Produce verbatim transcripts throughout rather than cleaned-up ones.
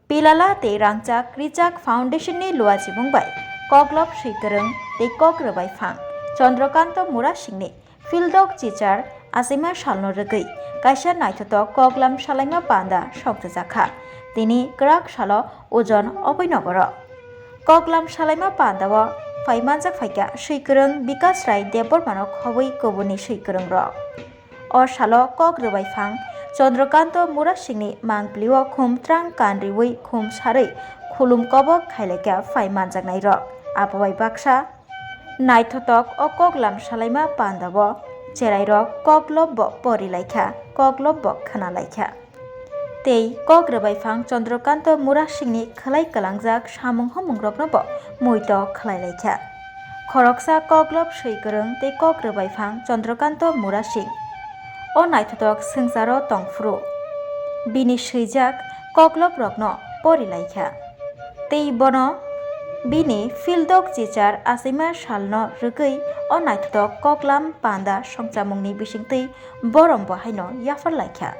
Pilala tei Rangchak Rijak Foundation ni luachimung bai Koklop Swikwrwng tei Kok Rwbai Phang Chandrakanta Murasingni Fieldok Chichar achaima salno rwgwi kaisa naithothok koklam salaima panda songchajakha. Tini kwrak salo Ojon Abhoinogoro koklam salaima pandao phai manjak phaikha Swikwrwng Bikas Rai Debbarmano khobwi kubuni swikwrwngrok. O salo Kok Rwbai Phang Chandrakanta Murasingni mangpilio khum trang kanriwi khum sarwi khulum kobok khailaikha phai manjaknairok. Abo bai baksa naithothok o koklam salaima pandao cherairok koklop bo porilaikha, koklop bo khwnalaikha. Tei Kok Rwbai Phang Chandrakanta Murasingni khwlai kwlangjak samung humungrokno bo muito khwlailaikha. Khoroksa Koklop Swikwrwng tei Kok Rwbai Phang Chandrakanta Murasing o naithothok swngcharo tongphuru bini swijak kokloprokno porilaikha. Tei bono bini Fieldok Chichar achaima salno rwgwi o naithothok koklam panda songchamungni bisingtwi borom bo haino yapharlaikha.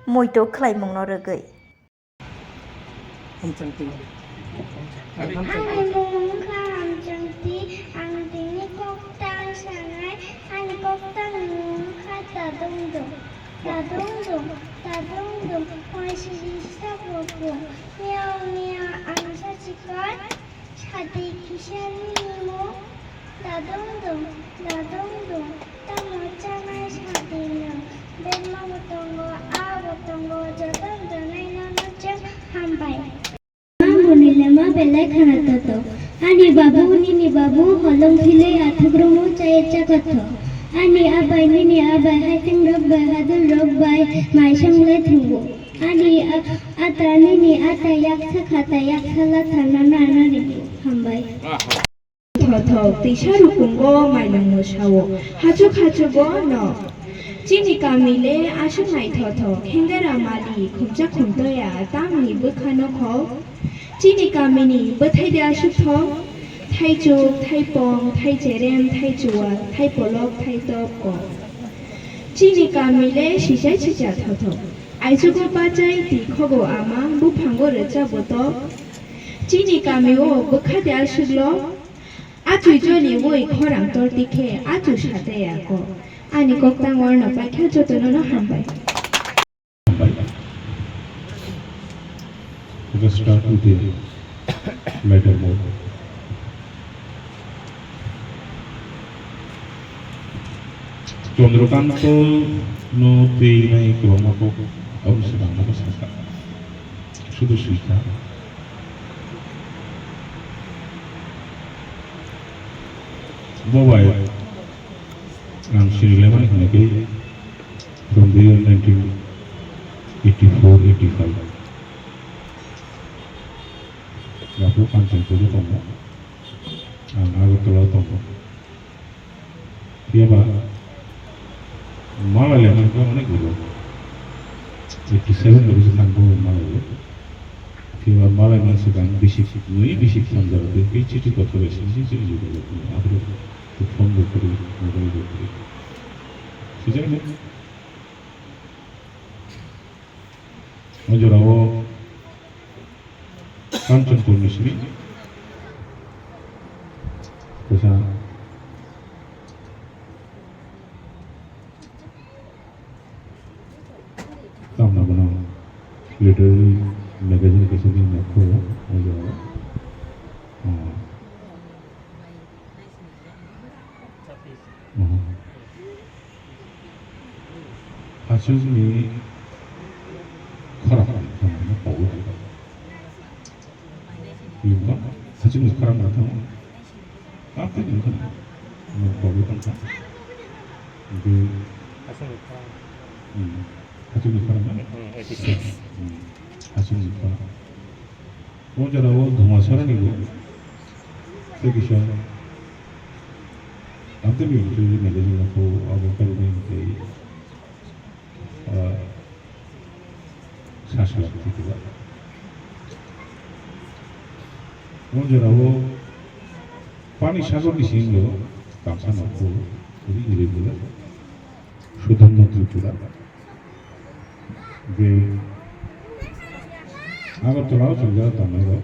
Muito khwlaimungno rwgwi. Hamchangtwi. Ang, ang mung wngkha Hamchangtwi, ang tini koktang sanai, ani koktang ni mung wngkha Tadongdong. Tadongdong, Tadongdong, waisini sabo bo. Miyao miyao ang sa chikon, sadi kisa nini mung. Dadong dong, dadong dong, tamo chanai sadi no. Bemma bo tongo, a bo tongo, joto donai no no chwng hambai. Mambo ni lema belai khana toto. Ani babu, nini babu, holong philwi athuk romo chaya chakotho. Ani abai, nini abai, haitheng rok bai, hadul rok bai, mai song lai thungo. Ani a-, ata, nini ata, yaksa khata, yaksa latha, nana, nani, hambai. Thothok tisa rukungo mailung mwsao, hachuk hachugo no. Chini kami le aswk naithothok, hengera mali, khumcha khumtoya, tamni bwkha nokhok. Chini kamini bwthai de aswk thok, thaichuk, thaipong, thaicherem, thaichuwal, thaipolok, thaitop kok. Chini kami le sisai sisa thothok. Aichugo bachai, tikhogo ama, buphango rwchap botok. Chini kamio bwkha de aswk lo. Achu joli woi khorang tor tikhe achu sataya ko. Ani koktang warna paikha jotono no hambai. Hambai. Let us start with the lighter mode. Chandrakanta no twi nai kwbangma kok aboni swkang no sakha. Sudu swikha. Bo bai ang sini lemani hwnwi khe from the year nineteen eighty-four eighty-five. Yaphru Kanchanpur o tongo. Ang Agartala o tongo. Phiya ba malai le nang khe onek gulo. Eighty seven ni bisi nang bo malai le. Phiya ba malai nang swkang bisi nui bisi samjak twi twi chiti kotor bai sini sini sini juda juda. Aphuru phone bo kwrwi, mobile bo kwrwi. Sijak ni. O jora o Kanchanpur ni simi kaisa tamna bono literary magazine kaisa ni mokho o jora o. Hachukni khorang tongmani kok. Yungkha hachukni khorang tong. Apa yungkha? Kok tongkha. Hachukni khorang. Hmm. Hachukni khorang. Hmm, eighty six. Hmm. Hachukni khorang. O jora o Dhumasarani bo tei kisa Abdul Mimtu ni magazine ko abo kainwi tei, ah, saswlak tei kisa. O jora o Pani Sagar ni simi bo kamsa nokho ri ri ri Sudhamma Tripura. Be Agartala o chongjak tangnairok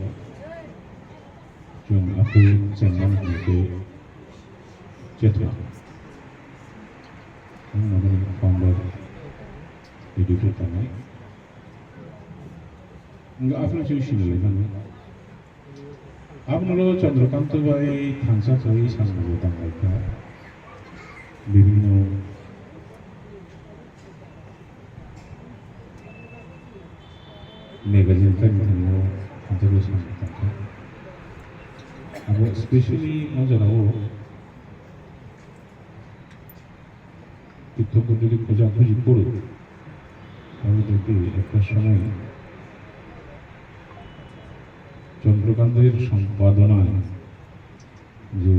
chwng aphuru chairman hwnkhe Chethra. Ang nokni founder, editor tongnai. Wngkha aphuru chwng sinilai mano. Abono Chandrakanta bai thansa khlaiwi samung bo tanglaikha. Bibhinno magazine tei mithangno thansa khlaiwi samung tangkha. Abo specially o jorao Twitter-o jodi khoja khoji poro, tahle dekhi ekta somoy Chandrakanta-r sompadonai je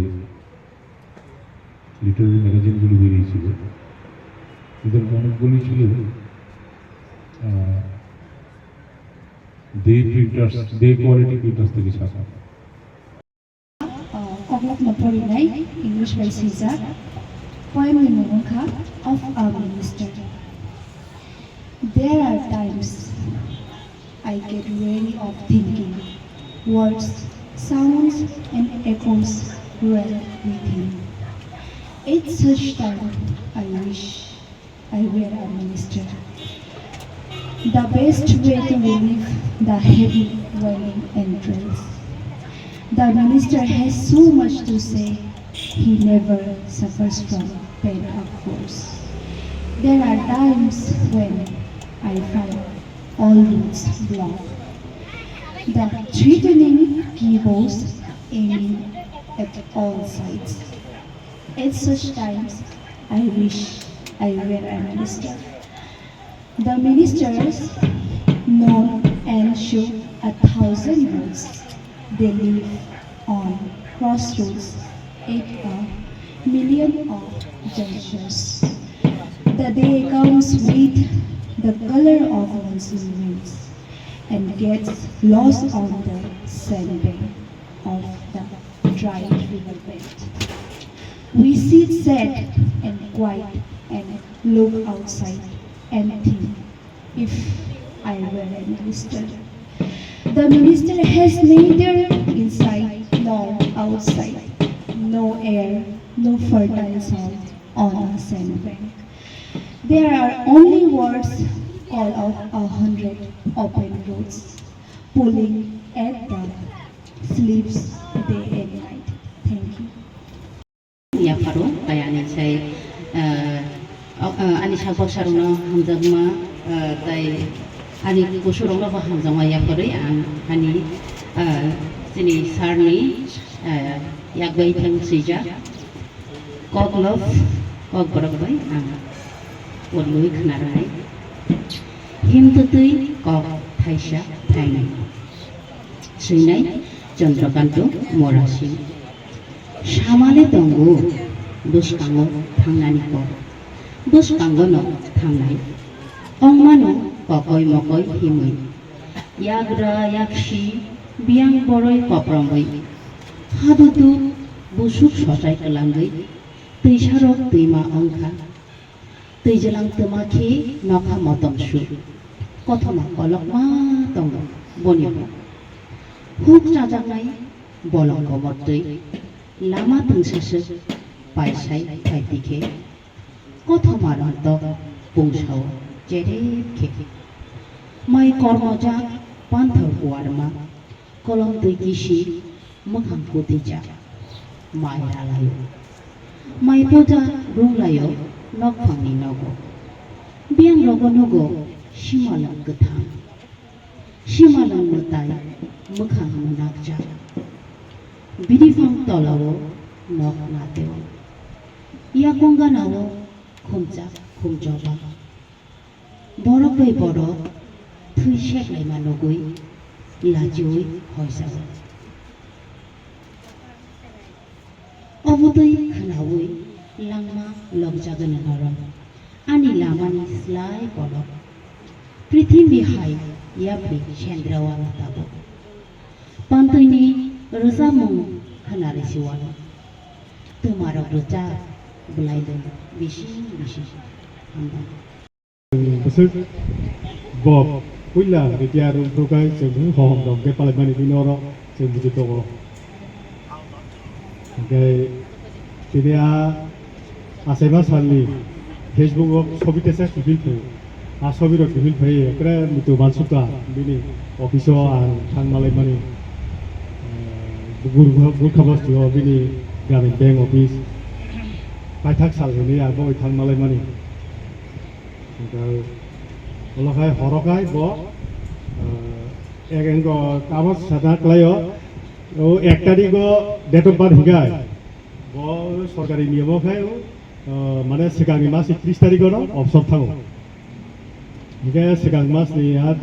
literary magazine-guli beriyesil, eder onekguli silo, ah, Dey Printers, Dey Quality Printers theke saka. Ah, koklopno porinai English bai swijak. Poem ni mung wngkha Of a Minister. There are times I get weary of thinking. Words, sounds, and echoes dwell within. At such time, I wish I were a minister. The best way to relieve the heavy winding entrails. The minister has so much to say, he never suffers from pain of course. There are times when I find all roads blocked. The threatening keyboards aiming at all sides. At such times, I wish I were a minister. The ministers know and show a thousand roads. They live on crossroads at a million of junctures. The day comes with the color of monsoon winds and gets lost on the sandbank of the dry river bed. We sit sad and quiet and look outside and think, if I were a minister. The minister has neither inside nor outside, no air, no fertile soil on a sandbank. There are only words, call of a hundred open roads, pulling at the sleeves day and night. Thank you. Yapharo, tai ani sai, ah, o, ah, ani sak baksarokno hamjakma, ah, tai ani kusurokno bo hamjakma yapharwi ang ani, ah, chini sir ni, ah, yak bai thang swijak. Kok love, kok borok bai ang porlwi khna rwnai. Himtwtwi kok thaisa thainai. Swinai Chandrakanta Morasing. Samale tongo bwskango thangnani kok. Bwskangono thangnai. Ongmano kokoi mokoi himwi. Yagra yaksi biyang boroi kopromwi. Hadudu busuk sochai kwlangwi. Twisarok twima wngkha. Twijlang twma khe nokha motom su. Kothoma kolokma tongo boni bo. Huk chajaknai bolong komor twi. Lama tungsaswk paisai phaiti khe. Kothoma rontok pungsao cherep khe. Mai kormojak panthor kuarma. Kolom twi kisi mwkhang kutijak. Mai ralaio. Mai poja runglaio nokphangni nogo. Biyang rogo nugo simalwng kwthang. Simalwng mwtai mwkhang mwnakjak. Biriphang tolao nok nateo. Yakung ganao khumjak khumjoba. Borok bai borok thwi seklaima nugwi lachiui hoijago. Obo twi khwnaui langma lokjagwno norok. Ani lamani slai kolok. Prithimbi hai yapri sendra wano tabuk. Pantwini rwchapmung khwnarwi si wano. Twmarok rwchap bwlailwi bising bising hambai. Bwswk Bob Puila retire wngkhe chwng hohom rok khe palaimani bini oro chwng buji tongo. Hingkhe tini a achaima salni Facebook o sobi tesa kiphil phaio. A sobi rok kiphil phaiwi ekre muitu mansukha bini office o ang thang malaimani. Eh, Gurkha, Gurkha Basti o bini Gramin Bank office. Paithak sal hinwi ang bo thang malaimani. Hingkhe ulo khai horo khai bo, eh, ek engko tamo sana khlaio. O ek tarikh o date of birth hingkhe bo sorkari niyom o khai, eh, mane swkangni mas ni tris tarikh o no obsor thango. Hingkhe swkang mas ni ha